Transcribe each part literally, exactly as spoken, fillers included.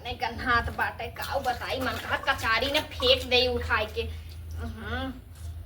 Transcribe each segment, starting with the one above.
नहीं, गन्हात बाटे, काऊ बताई, मन कहा कचारी न फेंक दे उठाई के। हम्म,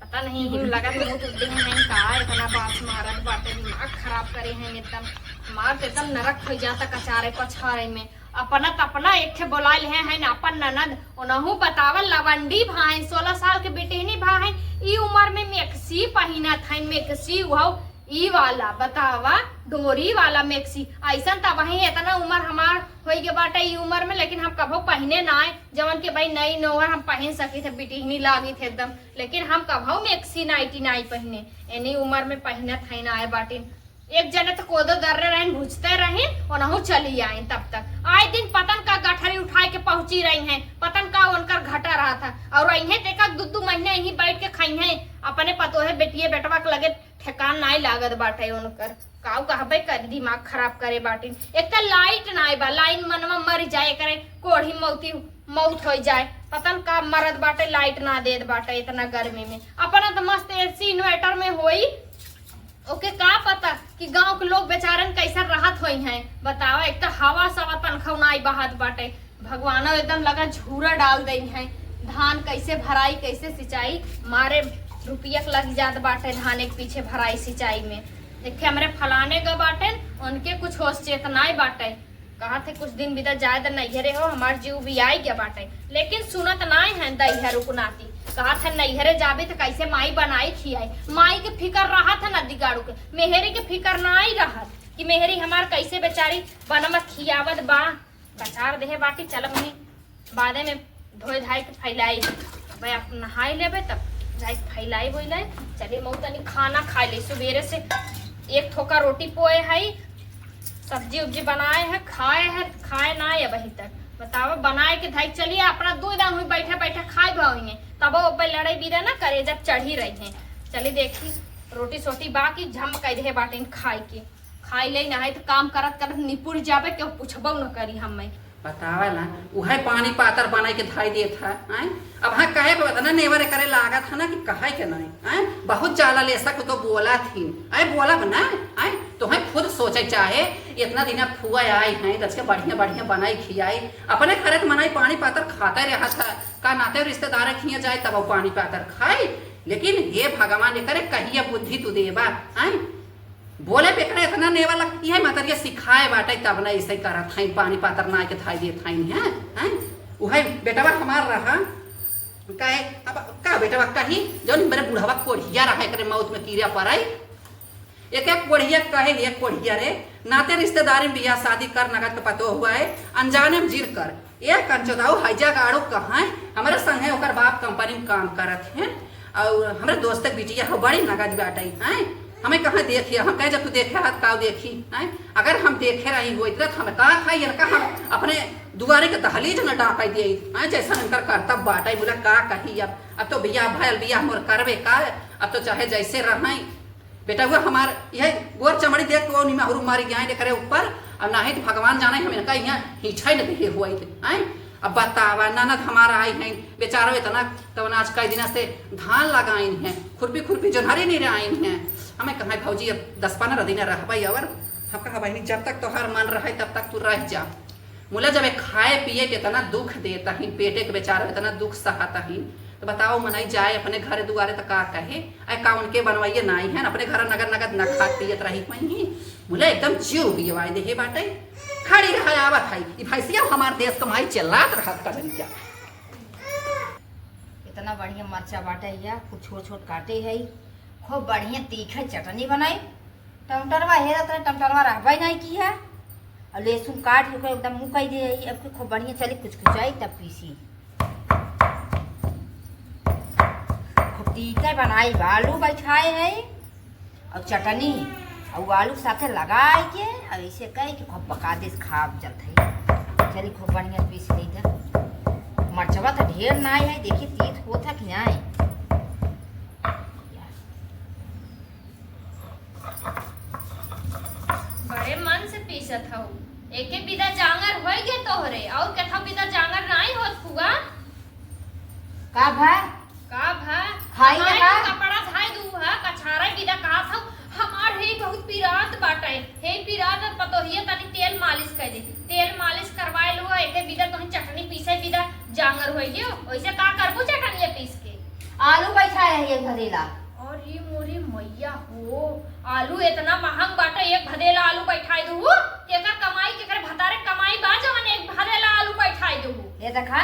पता नहीं, हिम लगत मुंह टूट दिन है का, इतना बास मारत बाटे, दिमाग खराब करे हैं एकदम। हमार तो एकदम नरक हो जाता कचारे पछारे में। अपना त अपना एक ठे बोलाइल है, है ना, अपन ननद, ओनहु बतावल लवंडी भाई, सोलह साल के बेटिहनी भाई, ई उम्र में मेक्सी पहिनत है, मेक्सी, उहौ ई वाला, बतावा, डोरी वाला मेक्सी। ऐसन त वही इतना उम्र हमार होई के बाटे ई उम्र में, लेकिन हम कभो पहिने ना आए, जवन के भाई नई नोहर हम पहिन सकी थे, बिटिहनी लागी थे एकदम, लेकिन हम कभो मेक्सी नाइटी नाई पहिने, एनी उम्र में पहिनत है ना आए बाटिन। एक जने तो कोदो दर्रे रहन, भुजते रही, ओनहु चली आई। तब तक आए दिन पतन का गठरी उठाए के पहुंची रही हैं, पतन का उनकर घटा रहा था, और इन्हें देखा दू दू महीने यहीं बैठ के खाई हैं, अपने पतोहे बेटिए बेटवा के लगे ठेकान नाई लागत बाटे उनकर। काऊ कहबे कर, दिमाग खराब करे बाटिन। एक त लाइट नाई बा, लाइन मनवा मर जाए करे, कोढ़ी मौती मौत हो जाए। पता न का मरद बाटे, लाइट ना देत बाटे इतना गर्मी में। अपना त मस्त एसी इन्वर्टर में होई, ओके का पता कि गांव के लोग बेचारन कैसे रहत होई हैं। बतावा, एक त हवा सवा तनखा नाई बहात बाटे, भगवानो एकदम लगा झूरा डाल दई हैं। धान कैसे भराई, कैसे सिंचाई, मारे रुपया के लग जात बाटे धान एक पीछे भराई सिंचाई में। देखे हमरे फलाने का बाटे, उनके कुछ होश चेतनाई बाटे। कहा थे कुछ दिन बिदा जाए त नैहरे हो, हमार जीव भी आई गया बाटे, लेकिन सुनत नाई है दैहर उकनाती। कहा थे नैहरे जाबे त कैसे माई बनाई खियाई, माई के फिकर रहा था ना दिगाड़ू के, मेहरी के फिकर नाई रहत कि मेहरी हमार कैसे बेचारी बनम खियावत बा। कचार देहे बाटी, चल मम्मी, बादे में धोए धाए के फैलाई। भाई, आप नहाए लेबे, तब जाए के फैलाई वैलाई। चलिए, मऊ तनी खाना खाए ले। सुबेरे से एक थोका रोटी पोए है, सब्जी उब्जी बनाए है, खाए है, खाए ना है अबही तक। बतावा, बनाए के धाई चलिए, अपना दो दाम हुई बैठे बैठे खाए भाई, तब वो पे लड़ाई बीरा ना करे, जब चढ़ी रही है। चलिए देखी, रोटी सोटी बाकी झम कह दे बाटिन खाए के। खाई ले, नहाई त काम करत करत निपुर जाबे, केहू पूछबो न करी हम्मे। बतावा ना, उहे पानी पातर बनाई के धाई देत है, आय? अब हाँ, कहे पे इतना नेवर करे लागत है ना कि कहे के नहीं, आय? बहुत जाला ले सक तो बोला थी, आय? बोला बना, आय? तो है खुद सोचे चाहे, इतना दिन अब फुआ आई हैं, दस के बढ़िया बढ़िया बनाई खियाई, अपने घरे त मनाई पानी पातर खाते रहत है, का नाते रिश्तेदार खिया जाए तब वो पानी पातर खाई, लेकिन हे भगवान, एकरे कहिया बुद्धि तू देबा, आय? बोले पे करे इतना नेवा लगती है, मतरिया सिखाए बाटे, तब ना ऐसे करत हैं, पानी पातर ना के धाई देत हैं, हैं, हैं? उहे बेटवा हमार रहा, कहे, अब का बेटवा कही, जौन मेरे बुढ़वा कोढ़िया रहा, एकरे मौत में कीड़ा पड़ाई। एक एक कोढ़िया कहे, एक कोढ़िया रे, नाते रिश्तेदारी में बियाह शादी कर, नगद के पतो हुआ है, अनजाने में जिर कर। ए कंचोदाऊ, हैजा गाड़ू कहाँ है? हमरे संगे ओकर बाप कंपनी में काम करत है। और हमरे दोस्त के बिटिया हो, बड़ी नगद बाटे, हैं? हमें कहाँ देखिए, हम कहे, "जब तू देखे हाथ काऊ देखी, हैं?" अगर हम देखे रही होइत, तो हम का खाई, इनका हम अपने दुआरे के दहलीज न डाँके दिए, हैं? जैसा इनकर करतब बाटे, बोला, "का कही अब, अब तो बियाह भयल, बियाह मोर करबे का, अब तो चाहे जैसे रहें।" बेटवा हमार यह गोर चमड़ी देख के वो निमहरू मारी गया एकरे ऊपर, और नाही तो भगवान जाने हम इनका यहाँ हिंचै न देहे हुआई थे, हैं? अब बतावा, ननद हमारा आई हैं, बेचारो इतना तवन आज कई दिन से धान लगाइन हैं, खुरपी खुरपी जोन्हरी नहीं रहाइन हैं। हमें कहा, "भौजी, अब दस पन्द्रह दिन रहबे और हम कहा, बहिनी, जब तक तोहार मन रहे तब तक तू रह जा।" मुला जब एक खाए पिए के इतना दुख देता ही, पेटे के बेचारा इतना दुख सहता ही, तो बताओ, मनई जाए अपने घरे दुआरे तो का कहे? आए का उनके बनवाइए नाई है, अपने घर नगद नगद न खात पियत रही हुई ही। मुला एकदम जीव उबियवाए देहे बाटे। खड़ी रहा, आवत है। ई भैंसिया हमार देश कमाई चिल्लात रहत का जनी क्या? इतना बढ़िया मरचा बाटे या, खूब छोट छोट काटे है, खूब बढ़िया तीखे चटनी बनाई। टमाटरवा हेरत रहे, टमाटरवा रहबे नहीं की है। और लहसुन काट के एकदम मुँह कई दे, अब के खूब बढ़िया चली कुचकुचाई तब पीसी। खूब तीखे बनाई, आलू बैठाए है और चटनी और आलू के साथे लगाए के और ऐसे कह के खूब पका दे, खाब जलत है। चली खूब बढ़िया पीस ली थे। मरचवा तो ढेर ना है, देखी तीत होत है कि नहीं। बड़े मन से पीसत हऊ। एके बिदा जांगर होई गे तोहरे, और केथा बिदा जांगर नाई होत फुआ। का भा? का भा? खाई हमारे का? कपड़ा धाई दू हा, कछारा बिदा कहत हऊ। हमार हे बहुत पिरात बाटे, हे पिरात, पतोहिया तनी तेल मालिश कर दे, तेल मालिश करवाए लो, एके बिदा तोहन है एक भदेला। अरे मोरी मैया हो, आलू इतना महंग बाटे, एक भदेला आलू बैठाई दू। केकर कमाई, केकर भतारे कमाई बा जवन एक भदेला आलू बैठाई दू? ये देखा,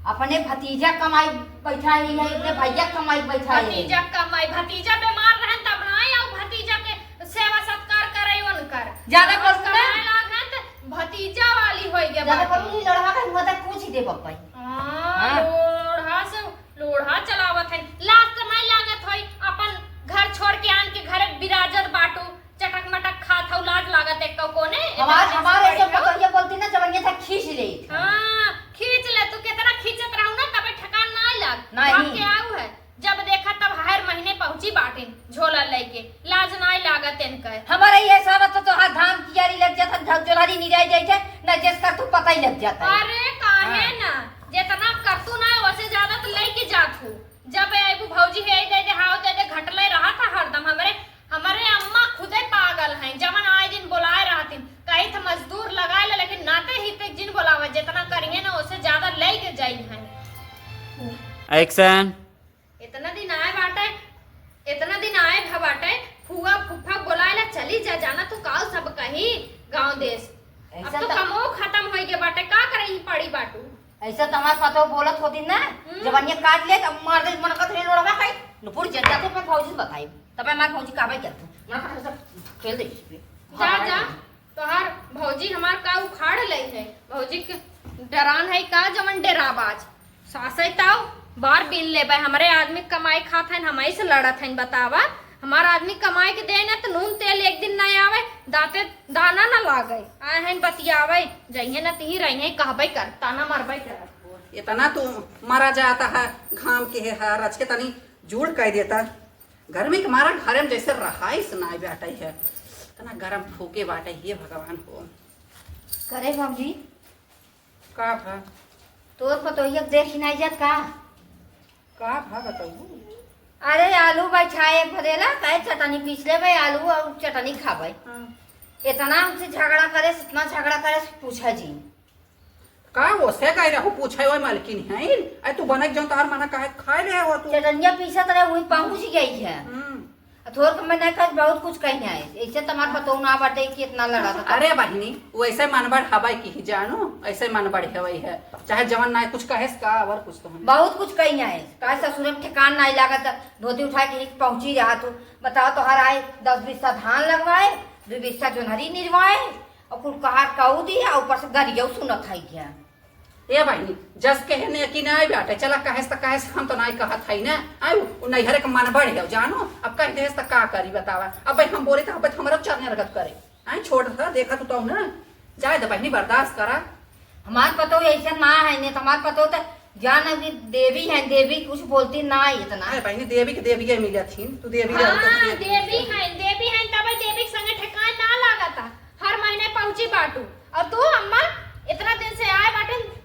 अपने भतीजा कमाई बैठाई है, अपने भैया कमाई बैठाई है। भतीजा कमाई, भतीजा बीमार रहन तब ना आई, और भतीजा के सेवा सत्कार करे उनकर। ज्यादा और करू ना। कमाए लाग है त भतीजा वाली होई गया ज्यादा बाटे। करू, ई लड़वा के मुंह तक पूछ ही दे पप्पा। हाँ, हाँ। लोढ़ा से लोढ़ा चलावत है। लाज त नहीं लागत होई, अपन घर छोड़ के आन के घरे बिराजत बाटू, चटक मटक खात हऊ, लाज लागत एक को कोने? हमार, इतना हमार ऐसे पकड़िया बोलती ना, जवनिया था खींच ले। हाँ, खींच ले, तू कितना खींचत रहू ना, तबे ठिकान ना लाग। नहीं। भाग के आऊ है, जब देखा तब हर महीने पहुंची बाटिन झोला लेके, लाज ना लागत इनके। हमारे ये सब तो तोहार धाम कियारी लग जाता, झक जोलारी निराई जाई थे, ना जिसका तू पता ही लग जाता है। अरे काहे हाँ। ना, जितना करतू ना, वैसे ज्यादा तो लेके जात हूँ। जब आइबू भौजी, हे दे दे, हाव दे दे, घटले रहा था हरदम। हमरे, हमरे अम्मा खुदे पागल हैं, जवन आए दिन बोलाए रहतिन, कही था मजदूर लगाए ले, लेकिन नाते ही ते जिन बोलावे, जितना करिए ना, उससे ज्यादा लेके जाई हैं। एक्शन। इतना दिन आए बाटे, इतना दिन आए भा बाटे, फुआ फुफ्फा बोलाए ला चली जा, जाना तू काल सब कही गांव देश। अब ऐसा तो त- कमो खत्म होई गए बाटे, का करे ही पड़ी बाटू? ऐसा तो हमार पतो बोलत होती ना, हम्म। जवनिया काट ले, तब मार दे, मन कत रे लोड़वा खाई। नुपुर जब जाते पर भौजी से बताई, तब हमार भौजी काबे करते। मन कत सब खेल दे इस पे। जा, जा, तोहार भौजी हमार का उखाड़ ले है, भौजी के डरान है का, जवन डेराबाज। सासै ताऊ बार बीन लेबै, हमरे आदमी कमाई खात हैं, हमही से लड़त हैं, बतावा। हमार आदमी कमाई के देन है, तो नून तेल एक दिन नहीं आवे, दाते दाना न लागे। आए हैं बतियावे, जइहे न तिही रही हैं, कहबै कर, ताना मरबै कर। इतना तू मरा जाता है, घाम के है, रच के तनी जुड़ कर देता। गर्मी के मारा घरे में जैसे रहाइस नाय बाटे है, इतना गरम फूके बाटे, हे भगवान हो। करे भौजी, का भा? तोर पतोहिया के देखी नाई जात का? का भा बताऊ? अरे आलू बैठाए एक भदेला, काहे चटनी पीस लेबे, आलू और चटनी खाबे। हाँ। इतना हमसे झगड़ा करे, इतना झगड़ा करे, पूछा जी। का ओसे गए रहू पूछे, ओए मालकिन है? अरे तू बनक जौन तोहार मना काहे खाए रहे हो तू? चटनिया पीसत रहे, वही पहुँच गई है। हम्म। आ थोर के मैं नहीं कह, बहुत कुछ कही है। ऐसे तो हमार पतोह ना बाटे कि इतना लड़ा था। अरे बहिनी, वैसे मनबड़ हवाई की ही जानू, ऐसे मनबड़ हवाई है। चाहे जवन ना कुछ कहेस का, और कुछ तो हम बहुत कुछ कही है। काहे ससुर में ठिकान नहीं लागत, धोती उठा के ही पहुँची रहा तू। बताओ, तोहर आए दस बीसा धान लगवाए, दो बीसा जोन्हरी निरवाए, और कुल कहार काऊ दिया, ऊपर से गरियौ सुनत है क्या? ए बहिनी, जस कहे ने कि नाई बाटे, चला कहेस त कहेस, हम तो नाई कहत हई ना। आय, उ नैहरे के मनबड़ है, जानो, अब कह देस त का करी बतावा। अब भाई हम बोली त अब हमरो चरने रगत करे। आय, छोड़ द, देखा तू तो ना, जाए द बहिनी, बर्दाश्त करा। हमार पतोह ऐसा ना है, नहीं तो हमार पतोह तो जान अभी देवी है, देवी कुछ बोलती ना है इतना। अरे बहिनी, देवी के देवी है मिलत हिन, तू देवी रहू तो हाँ, देवी देवी है। है, देवी है, तब देवी के संगे ठेकान ना लागता। हर महीने पहुंची बाटू। और तू अम्मा इतना दिन से आए बाटे,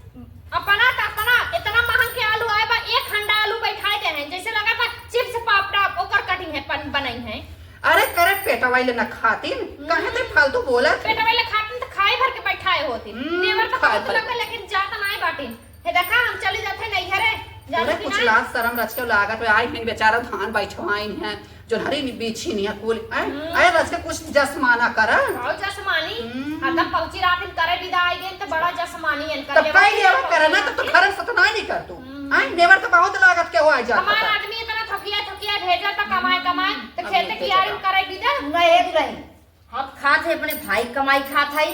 अपना त अपना इतना महंग के आलू आए बा, एक हंडा आलू बैठाए दे हैं, जैसे लगा था चिप्स पापड़ा ओकर कटिंग है पन, बनाई है। अरे करे पेटवाई ले ना खातिन, हम्म। काहे ते फालतू बोलत? पेटवाई ले खातिन त खाए भर के बैठाए होती। हम्म, नेवर तो खाए बहुत भर। लगता, लेकिन जात नाई बाटिन। हे देखा, हम चली जाते नैहरे, जाते अरे कि कुछ नाई? लाज शरम रच के लागत है, आई हैं बेचारा धान बैठवाइन है, जोन्हरी बीछी नहीं है कुल, हैं? हम्म। अरे रच के कुछ जसमाना करा। बहुत जसमानी। हम्म। हरदम पहुंची रात दिन करे विदा आई गए तो बड़ा जसमानी इनकर तब लेवा कई के लेवा पहुंची करे ना, रात तब तो दिन। खरन सतना नहीं कर तू। हम्म। हैं? नेवर तो बहुत लागत के हो आ जात हमार पता। आदमी इतना थकिया थकिया भेजा तो कमाए कमाए, तो अब खेते नहीं कियारी तो करे विदा। ना एक रही। हम खात है, अपने भाई कमाई खात है,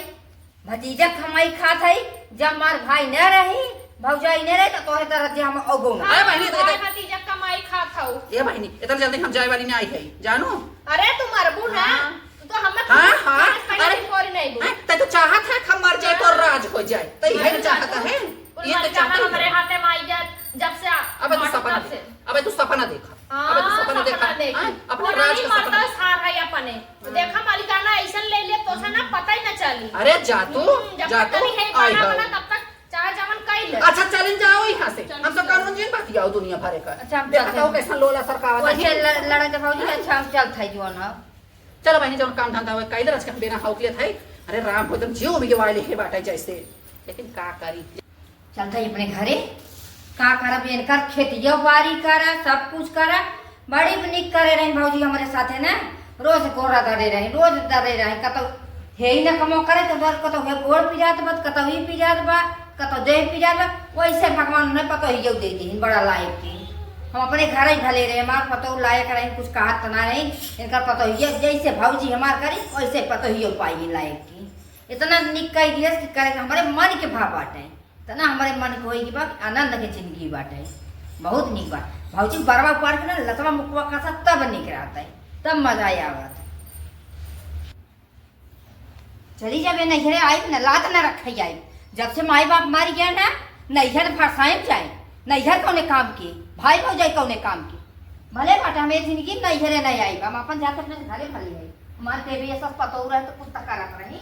भतीजा कमाई खात है। जब मार भाई न रही, भौजाई न रही, तो तोहे तरह जे हम अगो न। अरे बहिनी, तो भाई इधर भतीजा कमाई खात हऊ। ए बहिनी, इतना जल्दी हम जाए वाली नहीं आई है, जानो? अरे तू मरबू ना, हाँ। तू तो हम हाँ, हाँ, पहले अरे, दिन बोरी नहीं बोली। हैं, तै तो चाहत है हम मर जाए तो हाँ। राज हो जाए, तो ये मर चाहत जा तू। है, कुल ये तो मर जा चाहत है। हमारे हाथे में आई जा, जब से आ-, अबे तू मौत सपना तब देख, से। अबे तू सपना देखा, हाँ, अबे तू सपना सपना देखा, देखी। हैं, अपना पूरा राज नहीं का सपना मरता देखा। सार है अपने। देखा मालिकाना ऐसन ले ले, तोसे ना पता ही ना चली। अरे जा तू, हम्म, जब जा तक तू, नहीं है आई बना हो। बना, तब तक चाहे जवन कई ले। अच्छा, चलिन जाओ यहाँ से। चल, हम सब चल। कानून जिन बतियाओ दुनिया भरे का। अच्छा, हम देखा चलते तो हैं। कैसन लोला सरकावत वैसे है। ल-, लड़ा के भौजी, अच्छा, हम चलत है जवन हो। चलो बहिनी, जवन काम धंधा होए, कई ले, आज के हम बिना हौकले थे। अरे राम हो, एकदम जीव में वाले हे बाटे जैसे। लेकिन का करी? चलत है अपने घरे, का करब, इनकर खेतिया बारी करा, सब कुछ करा, बड़ी निक करे रही भौजी हमरे साथे ना, रोज गोरा धरे रही, रोज धरे रही, कतौ हे ही ना कमो करे तो धर, कतौ हे गोड़ पिरात बा, कतौ ई पिरात बा, कतौ देह पिरात बा। वैसे भगवान उन्हें पतोहियो दे दी, बड़ा लायक की। हम अपने घर ही भले रहे, हमार पतोह लायक रही, कुछ कहत त ना रही। इनकर पतोहियो जैसे भौजी हमार करी, वैसे पतोहियो पाई लायक की। इतना निक कह दियस कि करे के हमरे मन के भाव बाटे। तना हमरे मन के होई के बा, आनंद के जिंदगी बाटे। बहुत निक बा। भौजी बरवा उपाड़ के ना लतवा मुकवा कसा, तब निक रहत है, तब मजा आवत। चली जाबे नैहरे, आइब ना, लात ना रखे जाइब। जब से माई बाप मारी गया ना, नैहर फरसाइब जाए। नैहर कौने काम के, भाई भौजाई कौने काम के। भले बाटे, हम ए जिंदगी में नैहरे नहीं आइब, हम अपन जाके अपने घरे भले आई। हमारे देवी ऐसा पतोह रहे तो कुत्ता करत रही।